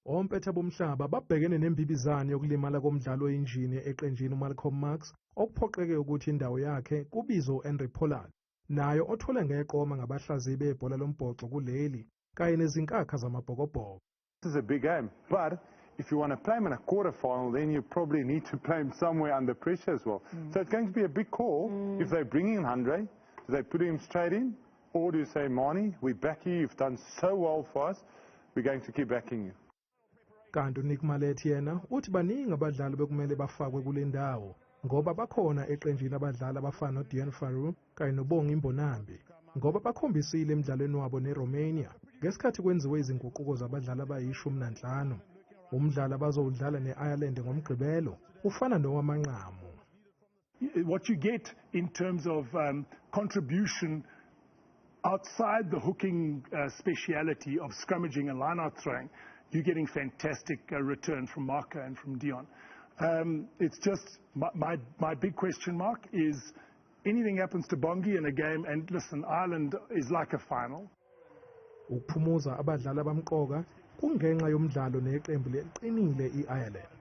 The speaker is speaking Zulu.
Ompetha bomhlaba babhekene nembibizane yokulimala komdlali oyinjini eqenjini uMalcolm Marx, okuphoqeke ukuthi indawo yakhe kubizwe u-Handre Pollard, naye othole ngeqoma ngabahlaziyi bebhola lombhoxo kuleli kanye nezinkakha zamaBhokobhoko. This is a big game, but if you want to play him in a quarter final, then you probably need to play him somewhere under pressure as well. So it's going to be a big call if they bring in Handre. Do they put him straight in? Or do you say, "Manie, we back you, you've done so well for us, we're going to keep backing you"? Kanti uNick Mallet yena uthi baningi abadlali bekumele bafakwe kule ndawo ngoba bakhona eqenjini abadlali abafana noDeon Fourie kanye noBongi Mbonambi, ngoba bakhombisile emdlalweni wabo neRomania ngesikhathi kwenziwe izinguquko zabadlali abayi-15. Umdlalo abazowudlala ne-Ireland ngoMgqibelo ufana nowamanqamu. What you get in terms of contribution outside the hooking speciality of scrummaging and line-out throwing, you're getting fantastic return from Marco and from Deon. It's just my big question mark is anything happens to Bongi in a game, and listen, Ireland is like a final. Ukuphumuza abadlali abamqoka kungenxa yomdlalo neqembu leliqinile i-Ireland.